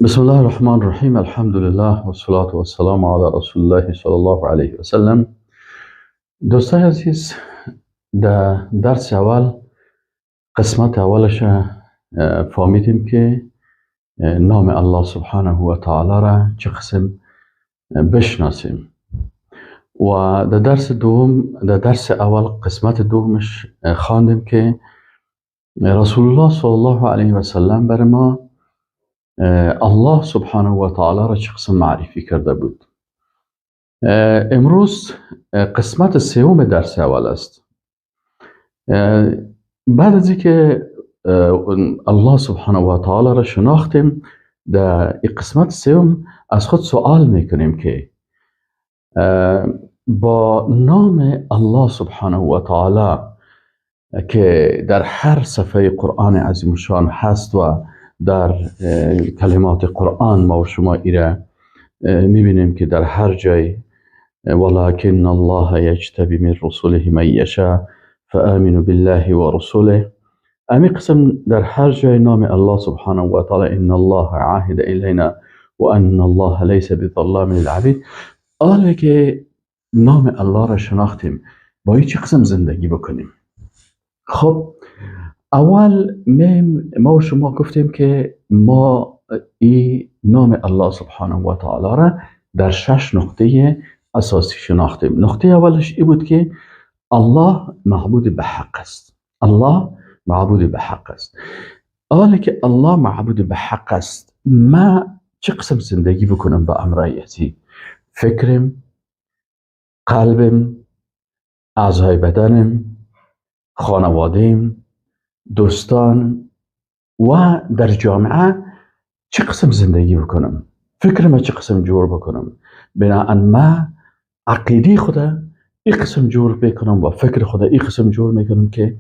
بسم الله الرحمن الرحیم. الحمد لله و الصلاة و السلام علی رسول الله صلی الله علیه و سلم. دوستای عزیز، در درس اول، قسمت اولش فهمیدیم که نام الله سبحانه و تعالی را چه قسم بشناسیم و در درس دوم، در درس اول قسمت دومش خواندیم که رسول الله صلی الله علیه و سلم بر ما الله سبحانه و تعالی را چه قسم معرفی کرده بود. امروز قسمت سوم درس اول است. بعد از اینکه الله سبحانه و تعالی را شناختیم، در قسمت سوم از خود سوال میکنیم که با نام الله سبحانه و تعالی که در هر صفحه قرآن عظیم شان هست و در کلمات قرآن ما و شما ایره میبینیم که در هر جای ولكن الله یجتبی من رسوله من یشاء فآمنوا بالله و رسوله، امی قسم در هر جای نام الله سبحانه و تعالی، ان الله عهد الینا و ان الله لیس بظلام للعبید. حالا که نام الله را شناختیم، باید چه قسم زندگی بکنیم؟ خب، اول ما و شما گفتیم که ما ای نام الله سبحانه و تعالی را در شش نقطه اساسی شناختیم. نقطه اولش ای بود که الله معبود به حق است. الله معبود به حق است. حالا که الله معبود به حق است، ما چه قسم زندگی بکنم با امرای ازی؟ فکرم، قلبم، اعضای بدنم، خانوادیم، دوستان و در جامعه چه قسم زندگی بکنم؟ فکرم چه قسم جور بکنم؟ بناءً ما عقیده خود ای قسم جور بکنم و فکر خود ای قسم جور میکنم که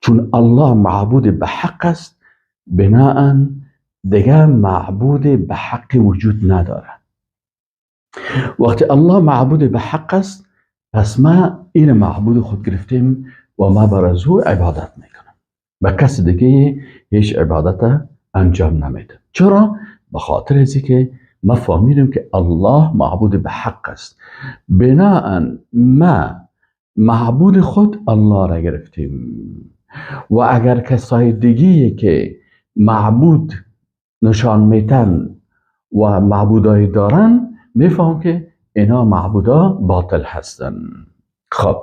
چون الله معبود به حق است، بناءً دیگه معبود به حق وجود نداره. وقتی الله معبود به حق است، پس ما این معبود خود گرفتیم و ما بر از او عبادت میکنم، به کس دیگه هیچ عبادت انجام نمیده. چرا؟ به خاطر ازی که ما فهمیدیم که الله معبود به حق است. بناءً ما معبود خود الله را گرفتیم و اگر کسای دیگه که معبود نشان میتن و معبودای دارن، میفهم که اینا معبودا باطل هستن. خب،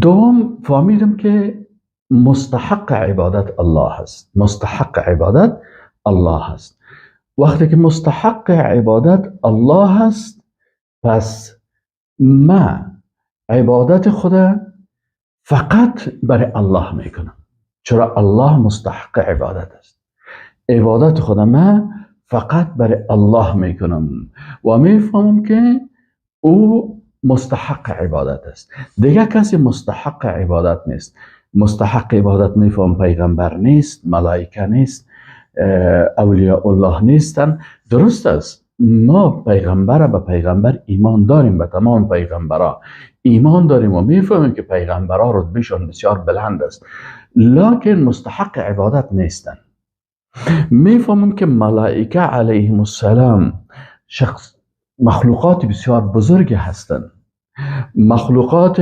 دوم فهمیدم که مستحق عبادت الله هست. مستحق عبادت الله هست. وقتی که مستحق عبادت الله هست، پس ما عبادت خود فقط برای الله میکنم. چرا؟ الله مستحق عبادت است. عبادت خود ما فقط برای الله میکنم و میفهمم که او مستحق عبادت است، دیگه کسی مستحق عبادت نیست. مستحق عبادت میفهم پیغمبر نیست، ملائکه نیست، اولیاء الله نیستن. درست است، ما پیغمبر به پیغمبر ایمان داریم، به تمام پیغمبرا ایمان داریم و میفهمیم که پیغمبرا رتبهشان بسیار بلند است، لکن مستحق عبادت نیستن. میفهمم که ملائکه علیهم السلام شخص مخلوقات بسیار بزرگ هستند، مخلوقات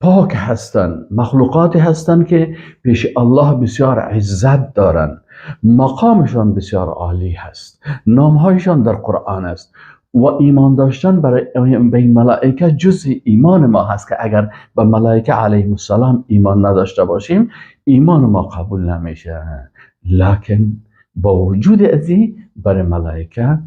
پاک هستند، مخلوقاتی هستند که پیش الله بسیار عزت دارند، مقامشان بسیار عالی هست، نامهایشان در قرآن است و ایمان داشتن برای به این ملائکه جزء ایمان ما هست که اگر به ملائکه علیهم السلام ایمان نداشته باشیم، ایمان ما قبول نمیشه. لکن با وجود ازی برای ملائکه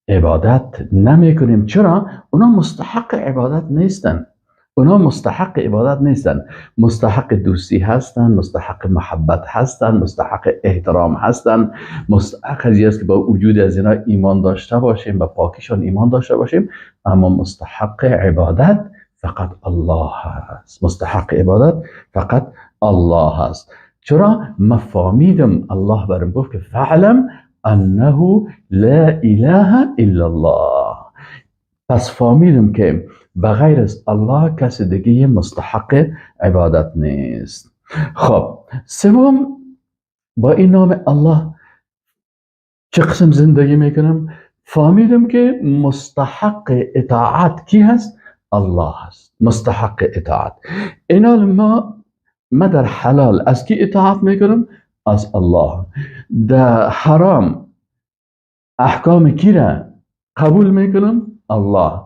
عبادت نمی کنیم. چرا؟ اونا مستحق عبادت نیستن. اونا مستحق عبادت نیستن. مستحق دوستی هستن، مستحق محبت هستن، مستحق احترام هستن، مستحق از است که با وجود از اینا ایمان داشته باشیم، با پاکیشان ایمان داشته باشیم، اما مستحق عبادت فقط الله هست. مستحق عبادت فقط الله هست. چرا؟ مفامیدم الله برم گفت که فعلم انه لا اله الا الله. پس فهمیدم که بغیر از الله کس دیگه مستحق عبادت نیست. خب، سوم، با این نام الله چه قسم زندگی میکنم؟ فهمیدم که مستحق اطاعت کی هست؟ الله هست، مستحق اطاعت. اینال ما در حلال از کی اطاعت میکنم؟ از الله. در حرام احکام کی را قبول میکنم؟ الله.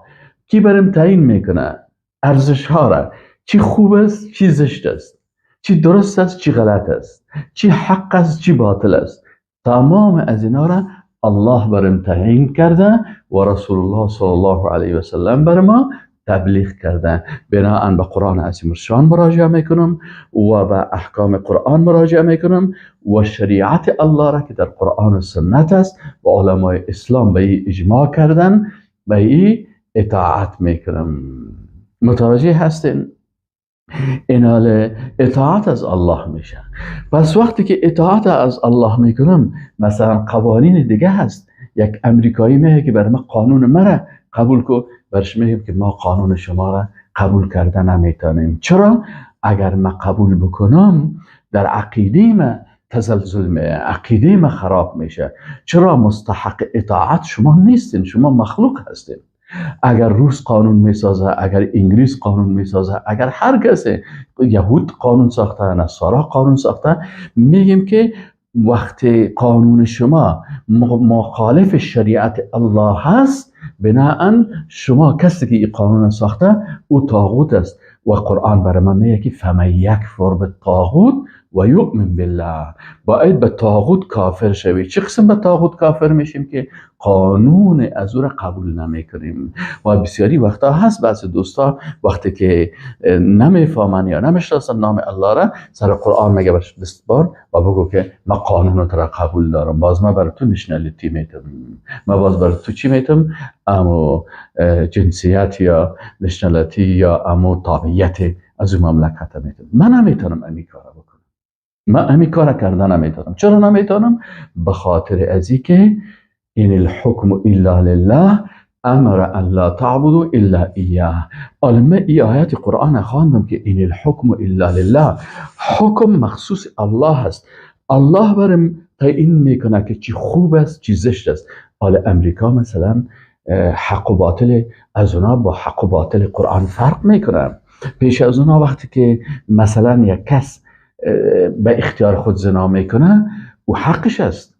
کی برم تعیین میکنه ارزش ها را؟ چی خوب است، چی زشت است، چی درست است، چی غلط است، چی حق است، چی باطل است. تمام از اینا را الله برم تعیین کرده و رسول الله صلی الله علیه و سلم بر ما تبلیغ کرده. بناءً به قرآن عظیم الشان مراجعه میکنم و به احکام قرآن مراجعه میکنم و شریعت الله را که در قرآن و سنت است و علمای اسلام به ای اجماع کردن، به ای اطاعت میکنم. متوجه هستین؟ اینال اطاعت از الله میشه. پس وقتی که اطاعت از الله میکنم، مثلا قوانین دیگه هست، یک امریکایی میگه که بر ما قانون مرا قبول کو، برش میگیم که ما قانون شما را قبول کرده نمیتونیم. چرا؟ اگر ما قبول بکنم در عقیده ما تزلزل میه، عقیده ما خراب میشه. چرا؟ مستحق اطاعت شما نیستین، شما مخلوق هستین. اگر روس قانون میسازه، اگر انگلیس قانون میسازه، اگر هر کسی، یهود قانون ساخته، نصارا قانون ساخته، میگیم که وقتی قانون شما مخالف شریعت الله هست، بناءً شما کسی که این قانون ساخته او طاغوت است. و قرآن برای من میگه که فمن یکفر بالطاغوت و یؤمن بالله، باید به طاغوت کافر شوی. چه قسم به طاغوت کافر میشیم؟ که قانون از او را قبول نمیکنیم. و بسیاری وقتا هست بعضی دوستا وقتی که نمیفهمن یا نمیشناسن نام الله را، سر قرآن میگه برش دست بار و بگو که ما قانون تو را قبول دارم، باز ما برای تو nationality میتم، ما باز برای تو چی میتم؟ امو جنسیت یا nationality یا امو تابعیت از اون مملکت میتم. من نمیتونم امی کارا بکنم، من امی کارا کرده نمیتونم. چرا نمیتونم؟ به خاطر ازی که ان الحکم الا لله امر ان لا تعبدوا الا ایاه. حالا من ای آیت قرآن خواندم که ان الحکم الا لله، حکم مخصوص الله است. الله برم تعیین میکنه که چی خوب است چی زشت است. حالا امریکا مثلا حق و باطل از اونا با حق و باطل قرآن فرق میکنه. پیش از اونا وقتی که مثلا یک کس به اختیار خود زنا میکنه، او حقش است،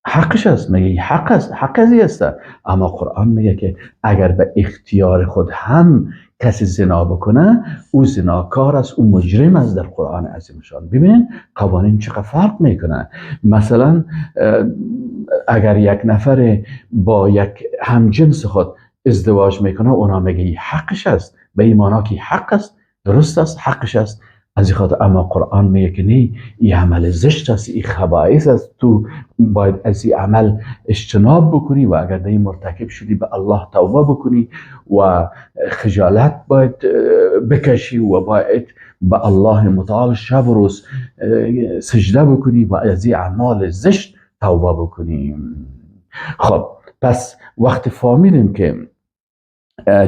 حقش است، میگه حق است، حق ازی است. اما قرآن میگه که اگر به اختیار خود هم کسی زنا بکنه، او زناکار است، او مجرم است در قرآن عظیم شان. ببینین قوانین چقدر فرق میکنه. مثلا اگر یک نفر با یک همجنس خود ازدواج میکنه، اونا میگه حقش است، به این معنا که حق است، درست است، حقش است. از این خاطر اما قرآن میگه که نه، این عمل زشت است، این خبائث است، تو باید از این عمل اجتناب بکنی و اگر در این مرتکب شدی به الله توبه بکنی و خجالت باید بکشی و باید به الله متعال شب و روز سجده بکنی و از این اعمال زشت توبه بکنی. خب پس وقتی فهمیدیم که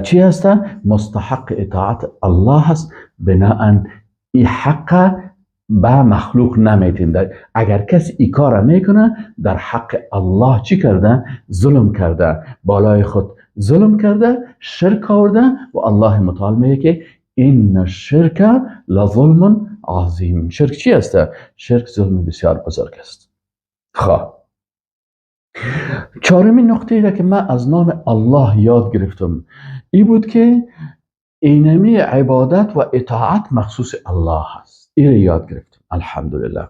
چی هست؟ مستحق اطاعت الله هست، بناءً این حق به مخلوق نمیتیم. اگر کسی ای کار میکنه در حق الله چی کرده؟ ظلم کرده، بالای خود ظلم کرده، شرک آورده و الله متعال میگه که ان الشرک لظلم عظیم. شرک چی است؟ شرک ظلم بسیار بزرگ است. خب چهارمین نقطه ای که من از نام الله یاد گرفتم ای بود که اینمی عبادت و اطاعت مخصوص الله هست. این یاد گرفتم الحمدلله.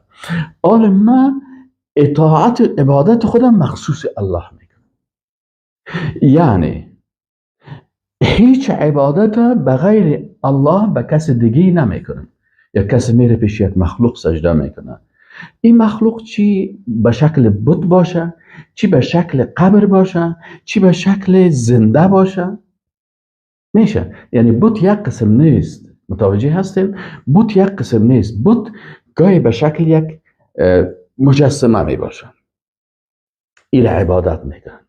حالا من اطاعت عبادت خودم مخصوص الله میکنم، یعنی هیچ عبادت به غیر الله به کس دیگه نمیکنم. یا کسی میره پیش یک مخلوق سجده میکنه، این مخلوق چی به شکل بت باشه، چی به شکل قبر باشه، چی به شکل زنده باشه، میشه. یعنی بت یک قسم نیست، متوجه هستیم؟ بت یک قسم نیست. بت گاهی به شکل یک مجسمه می باشه، این عبادت میکنن.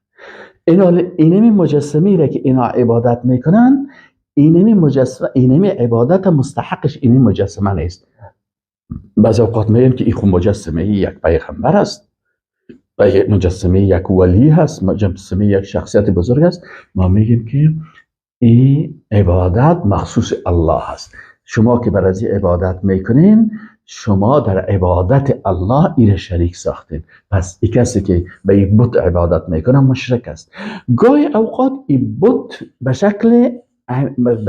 اینمی مجسمه را که اینا عبادت میکنن، اینمی مجسمه، اینمی عبادت مستحقش اینمی مجسمه نیست. بعضی اوقات میگیم که این خو مجسمه یک پیغمبر است، و مجسمه یک ولی هست، مجسمه یک شخصیت بزرگ است، ما میگیم که این عبادت مخصوص الله است. شما که بر از عبادت میکنین، شما در عبادت الله ایره شریک ساختین. پس این کسی که به این بت عبادت میکنه مشرک است. گاهی اوقات این بت به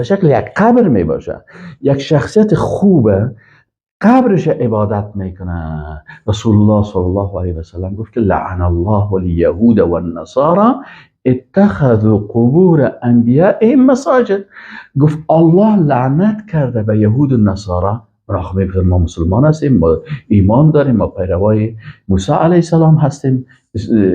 شکل یک قبر میباشه، یک شخصیت خوبه، قبرش عبادت میکنه. رسول الله صلی الله علیه و سلم گفت که لعن الله الیهود والنصارى اتخذوا قبور انبیائهم مساجد. گفت الله لعنت کرده به یهود و نصارا. اونا میگفتن ما مسلمان هستیم، ما ایمان داریم، ما پیروای موسی علیه السلام هستیم.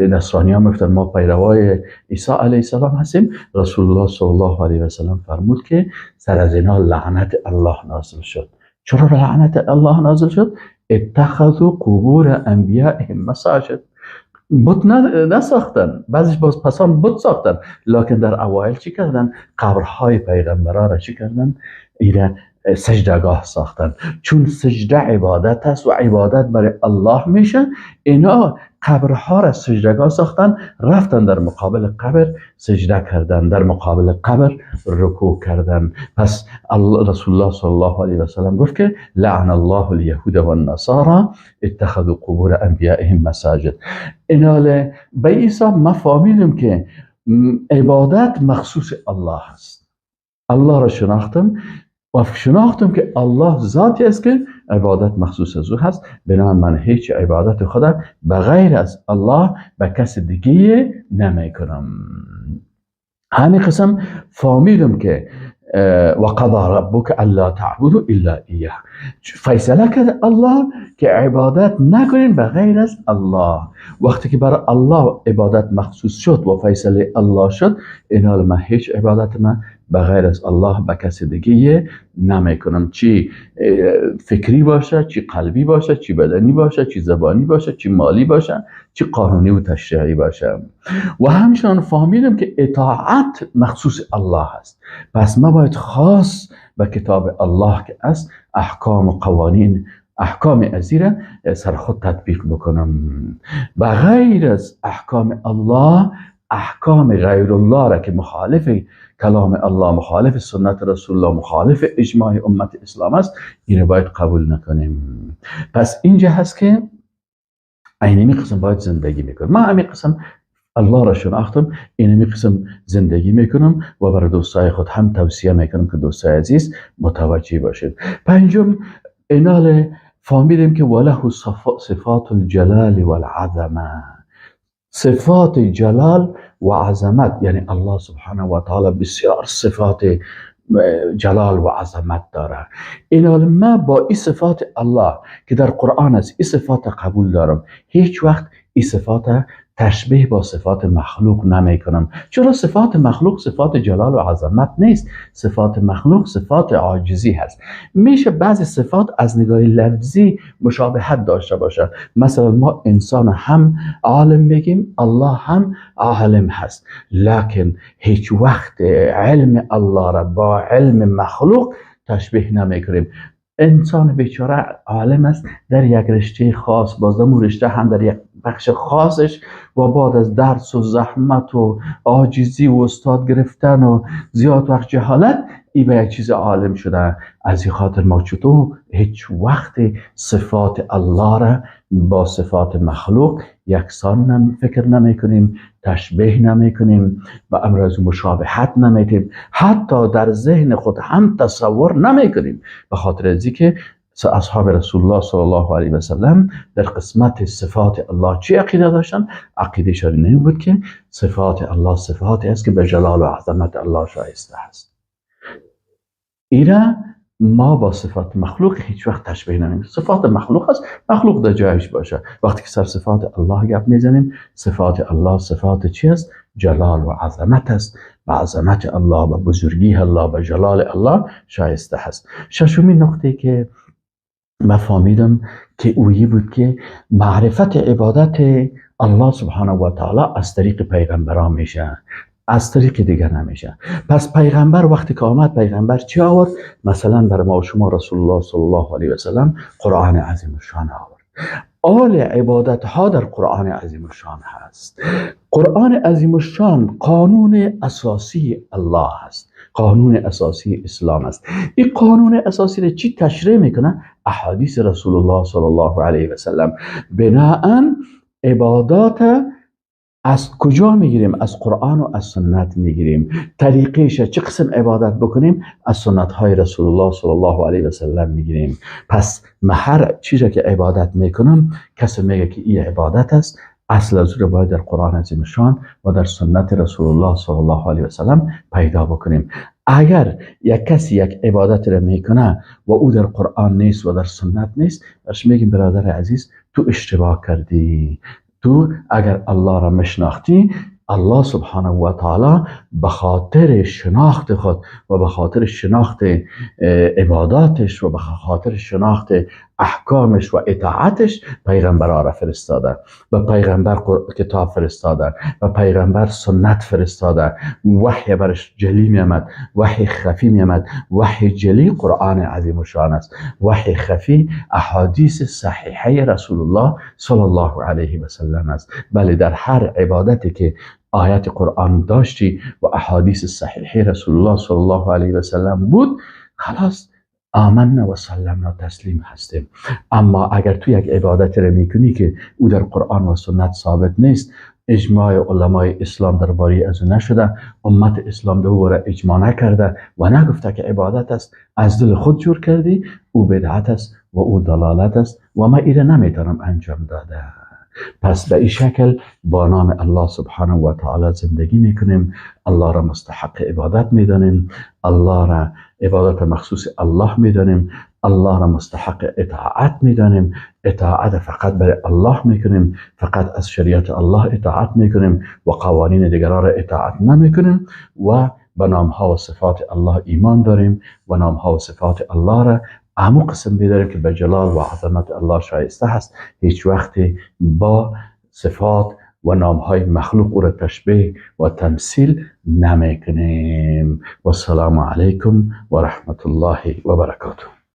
نصرانی ها میگفتن ما پیروای عیسی علیه السلام هستیم. رسول الله صلی الله علیه و سلم فرمود که سر از اینا لعنت الله نازل شد. چرا لعنت الله نازل شد؟ اتخذوا قبور انبیائهم مساجد. بت نساختن، بعضیش باز پسان بت ساختن، لکن در اوایل چی کردن؟ قبرهای پیغمبران را چی کردن؟ ایره سجدگاه ساختن. چون سجده عبادت است و عبادت برای الله میشه، اینا قبرها را سجدگاه ساختن، رفتن در مقابل قبر سجده کردن، در مقابل قبر رکوع کردن. پس رسول الله صلی الله علیه و سلم گفت که لعن الله الیهود والنصارى اتخذوا قبور انبیائهم مساجد. ایناله به ایسا ما فهمیدم که عبادت مخصوص الله است. الله را شناختم و شناختم که الله ذاتی است که عبادت مخصوص از او هست. بنابراین من هیچ عبادت خودم به غیر از الله به کس دیگه نمی کنم. همین قسم فهمیدم که و قضى ربك الا تعبدوا الا ایاه. فیصله کرد الله که عبادت نکنین به غیر از الله. وقتی که برای الله عبادت مخصوص شد و فیصله الله شد، اینا من هیچ عبادت من به غیر از الله به کس دیگه نمی کنم، چی فکری باشه، چی قلبی باشه، چی بدنی باشه، چی زبانی باشه، چی مالی باشه، چی قانونی و تشریعی باشه. و همچنان فهمیدم که اطاعت مخصوص الله است. پس ما باید خاص به کتاب الله که است احکام و قوانین، احکام ازیره سر خود تطبیق بکنم. به غیر از احکام الله، احکام غیر الله را که مخالف کلام الله، مخالف سنت رسول الله، مخالف اجماع امت اسلام است، این باید قبول نکنیم. پس اینجا هست که اینمی قسم باید زندگی میکنم. من همین قسم الله را شناختم، اینمی قسم زندگی میکنم و برای دوستای خود هم توصیه میکنم که دوستای عزیز متوجه باشید. پنجم، اینال فهمیدیم که وله صفات الجلال والعظمه. صفات جلال و عظمت، یعنی الله سبحانه و تعالی بسیار صفات جلال و عظمت داره. اینال ما با این صفات الله که در قرآن است، این صفات قبول دارم. هیچ وقت این صفات تشبیه با صفات مخلوق نمی کنم. چرا؟ صفات مخلوق صفات جلال و عظمت نیست. صفات مخلوق صفات عاجزی هست. میشه بعضی صفات از نگاه لفظی مشابهت داشته باشه. مثلا ما انسان هم عالم میگیم، الله هم عالم هست، لکن هیچ وقت علم الله را با علم مخلوق تشبیه نمی کنیم. انسان بیچاره عالم است در یک رشته خاص، باز در رشته هم در یک بخش خاصش و بعد از درس و زحمت و عاجزی و استاد گرفتن و زیاد وقت جهالت، ای به یک چیز عالم شده. از این خاطر ما چطور هیچ وقت صفات الله را با صفات مخلوق یکسان فکر نمی کنیم، تشبیه نمی کنیم و امر از مشابهت نمی، حتی در ذهن خود هم تصور نمی کنیم. به خاطر از که اصحاب رسول الله صلی الله علیه و سلم در قسمت صفات الله چی عقیده داشتن؟ عقیده شان این بود که صفات الله صفاتی است که به جلال و عظمت الله شایسته است. ایره ما با صفات مخلوق هیچ وقت تشبیه نمیم. صفات مخلوق است، مخلوق در جایش باشه. وقتی که سر صفات الله گپ میزنیم، صفات الله صفات چی است؟ جلال و عظمت است. به عظمت الله، به بزرگی الله، به جلال الله شایسته است. ششمین نقطه که ما فهمیدم که اویی بود که معرفت عبادت الله سبحانه و تعالی از طریق پیغمبران میشه، از طریق دیگر نمیشه. پس پیغمبر وقتی که آمد، پیغمبر چی آورد؟ مثلا برای ما و شما رسول الله صلی الله علیه و سلم قرآن عظیم الشان آورد. آل عبادت ها در قرآن عظیم الشان هست. قرآن عظیم الشان قانون اساسی الله است، قانون اساسی اسلام است. این قانون اساسی را چی تشریح میکنه؟ احادیث رسول الله صلی الله علیه و سلم. بناءً عبادات از کجا میگیریم؟ از قرآن و از سنت میگیریم. طریقش چه قسم عبادت بکنیم؟ از سنت های رسول الله صلی الله علیه و سلم میگیریم. پس من هر چیزی که عبادت میکنم، کسی میگه که این عبادت است، اصل از رو باید در قرآن عظیم شان و در سنت رسول الله صلی الله علیه و سلم پیدا بکنیم. اگر یک کسی یک عبادت را میکنه و او در قرآن نیست و در سنت نیست، برش میگیم برادر عزیز تو اشتباه کردی. تو اگر الله را مشناختی، الله سبحانه و تعالی به خاطر شناخت خود و به خاطر شناخت عباداتش و به خاطر شناخت احکامش و اطاعتش پیغمبرها را فرستاده، به پیغمبر کتاب فرستاده، به پیغمبر سنت فرستاده. وحی برش جلی میامد، وحی خفی میامد. وحی جلی قرآن عظیم الشان است، وحی خفی احادیث صحیحه رسول الله صلی الله علیه و سلم است. بله، در هر عبادتی که آیت قرآن داشتی و احادیث صحیحه رسول الله صلی الله علیه و سلم بود، خلاص آمنا و سلمنا، تسلیم هستیم. اما اگر تو یک عبادت را میکنی که او در قرآن و سنت ثابت نیست، اجماع علمای اسلام درباره از او نشده، امت اسلام دوباره اجماع نکرده و نگفته که عبادت است، از دل خود جور کردی، او بدعت است و او ضلالت است و ما ایره نمیتونم انجام داده. پس به این شکل با نام الله سبحانه و تعالی زندگی میکنیم، الله را مستحق عبادت میدانیم، الله را عبادت مخصوص الله میدانیم، الله را مستحق اطاعت میدانیم، اطاعت فقط برای الله میکنیم، فقط از شریعت الله اطاعت میکنیم و قوانین دیگران را اطاعت نمیکنیم و به نام ها و صفات الله ایمان داریم و نام ها و صفات الله را امو قسم بیداریم که به جلال و عظمت الله شایسته هست. هیچ وقتی با صفات و نام های مخلوق او را تشبیه و تمثیل نمیکنیم. و السلام علیکم و رحمت الله و برکاته.